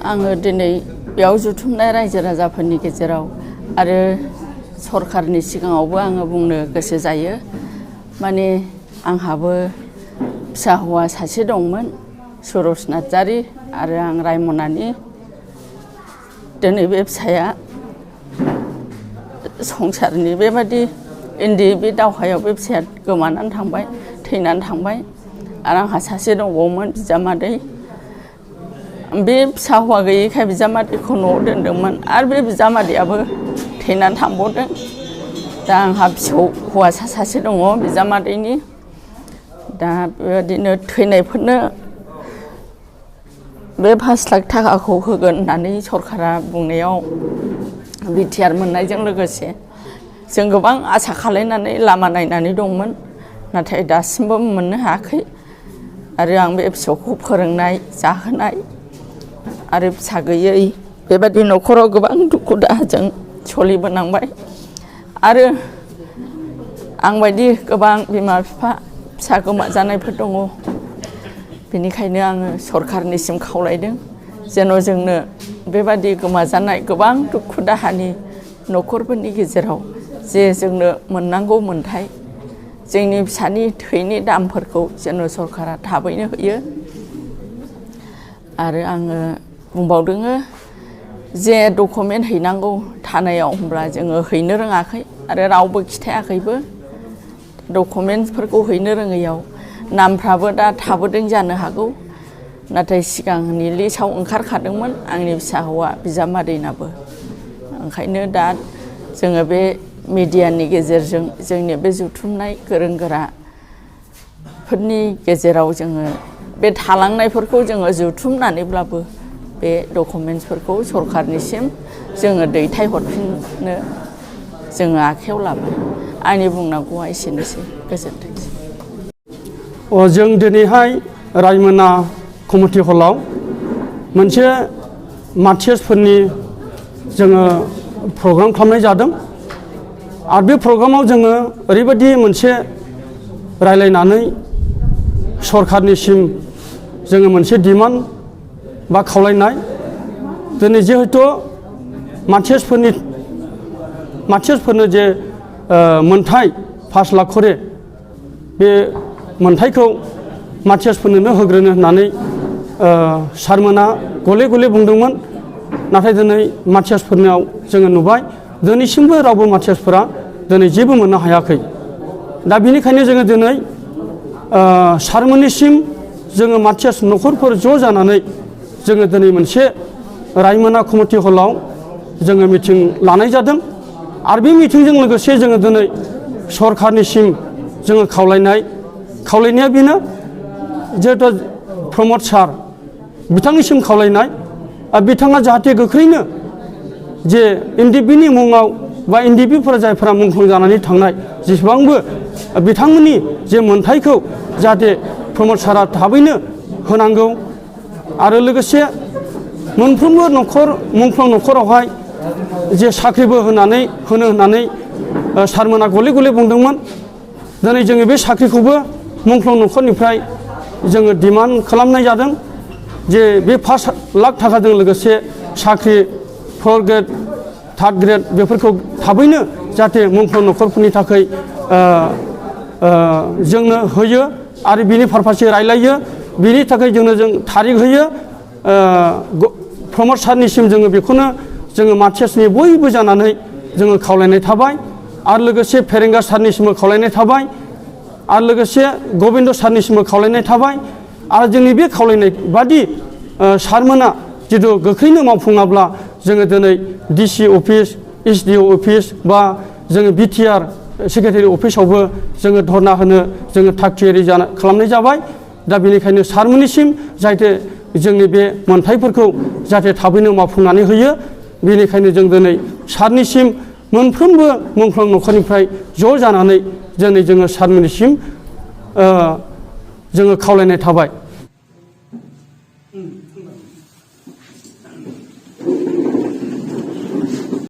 आङो दिनै बेयाव जुथुमनाय रायजो राजाफोरनि गेजेराव आरो सरकारनि सिगाङावबो आङो बुंनो गोसो जायो। माने आंहाबो फिसा हौवा सासे दंमोन, सुरज नार्जारी, आरो आं रायमनानि। दिनै बे फिसाया संसारनि बेबादि इन्दि बे दावहायाव बे फिसाया गोमानानै थांबाय, थैनानै थांबाय। आरो आंहा सासे दंबावोमोन बिजामादै। बे फिसा हौवा गैयैखाय बिजामादैखौ न'आव दोनदोंमोन आरो बे बिजामादैयाबो थैनानै थांबावदों। दा आंहा फिसौ हौवासा सासे दङ बिजामादैनि। दा बेबादिनो थैनायफोरनो बे 5 लाख थाखाखौ होगोन होननानै सरकारा बुंनायाव बिटिआर मोननायजों लोगोसे जों गोबां आसा खालायनानै लामा नायनानै दंमोन, नाथाय दासिमबो मोननो हायाखै। आरो आं बे फिसौखौ फोरोंनाय, जाहोनाय आरो फिसा गैयै बेबादि न'खराव गोबां दुखु दाहाजों सोलिबोनांबाय। आरो आंबायदि गोबां बिमा बिफा फिसा गोमाजानायफोर दङ। बेनिखायनो आङो सरकारनिसिम खावलायदों जेन' जोंनो बेबादि गोमाजानाय गोबां दुखु दाहानि न'खरफोरनि गेजेराव जे जोंनो मोननांगौ मोन्थाय, जोंनि फिसानि थैनि दामफोरखौ जेन' सरकारा थाबैनो होयो। आरो आङो बुंबावदों जे डकुमेन्ट हैनांगौ थानायाव, होमब्ला जोङो हैनो रोङाखै आरो रावबो खिथायाखैबो। डकुमेन्टफोरखौ हैनो रोङैयाव नामफ्राबो दा थाबोदों जानो हागौ, नाथाय सिगांनि लिस्टआव ओंखारखादोंमोन आंनि फिसा हौवा बिजामादैनाबो। ओंखायनो दा जोङो बे मिडियानि गेजेरजों जोंनि बे जुथुमनाय गोरों गोराफोरनि गेजेराव जोङो बे थालांनायफोरखौ जोङो जुथुमनानैब्लाबो बे डकुमेन्टसफोरखौ सरकारनिसिम जोङो दैथायहरफिननो जोङो आखायाव लाबाय। आंनि बुंनांगौआ एसेनोसै। गोजोनथोंसै। जों दिनैहाय रायमना कमिटि हलाव मोनसे मार्टियार्सफोरनि जोङो प्रग्राम खालामनाय जादों। आरो बे प्रग्रामाव जोङो ओरैबायदि मोनसे रायलायनानै सरकारनिसिम जोङो मोनसे डिमान्ड बा खावलायनाय, दिनै जिहेथु मार्टियार्सफोरनो जे मोनथाय 5 लाख खरे, बे मोनथायखौ मार्टियार्सफोरनो होग्रोनो होननानै सारमोना गले गले बुंदोंमोन। नाथाय दिनै मार्टियार्सफोरनाव जोङो नुबाय दिनैसिमबो रावबो मार्टियार्सफोरा दिनै जेबो मोननो हायाखै। दा बेनिखायनो जोङो दिनै सारमोननिसिम जोङो मार्टियार्स न'खरफोर ज' जानानै जोङो दिनै मोनसे रायमना कमिटि हलाव जोङो मिटिं लानाय जादों। आरो बे मिटिंजों लोगोसे जोङो दिनै सरकारनिसिम जोङो खावलायनाया बेनो, जिहेथु प्रमद सार बिथांनिसिम खावलायनाय, बिथाङा जाहाथे गोख्रैनो जे एनडिएफबिनि मुङाव बा एनडिएफबिफोरा जायफोरा मुंख्लं जानानै थांनाय जेसेबांबो बिथांमोननि जे मोनथायखौ जाहाथे प्रमद सारा थाबैनो होनांगौ। आरो लोगोसे मोनफ्रोमबो मुंख्लं न'खरावहाय जे साख्रिबो होनो होननानै सारमोना गले गले बुंदोंमोन। दिनै जोङो बे साख्रिखौबो मुंख्लं न'खरनिफ्राय जोङो डिमान्ड खालामनाय जादों जे बे 5 लाख थाखाजों लोगोसे साख्रि 4 ग्रेड 3 ग्रेड बेफोरखौ थाबैनो जाहाथे मुंख्लं न'खरफोरनि थाखाय जोंनो होयो आरो बिनि फारसे रायलायो। बिनि थाखाय जों थारिख होयो। प्रमद सारनिसिम जोङो बेखौनो जोङो मार्टियार्सनि बयबो जानानै जोङो खावलायनाय थाबाय। आरो लोगोसे फेरेंगा सारनिसिमबो खावलायनाय थाबाय। आरो लोगोसे गबिन्द सारनिसिमबो खावलायनाय थाबाय। आरो जोंनि बे खावलायनाय बादि सारमोना जिथु गोख्रैनो मावफुङाब्ला जोङो दिनै डिसि अफिस, एसडिअ अफिस बा जोङो बिटिआर सेक्रेटारि अफिसावबो जोङो धरना होनो जोङो थाग थियारि खालामनाय जाबाय। दा बेनिखायनो सारमोननिसिम जाहाथे जोंनि बे मोनथायफोरखौ जाहाथे थाबैनो मावफुंनानै होयो, बेनिखायनो जों दिनै सारनिसिम मोनफ्रोमबो मुंख्लं न'खरनिफ्राय ज' जानानै दिनै जोङो सारमोननिसिम जोङो खावलायनाय थाबाय।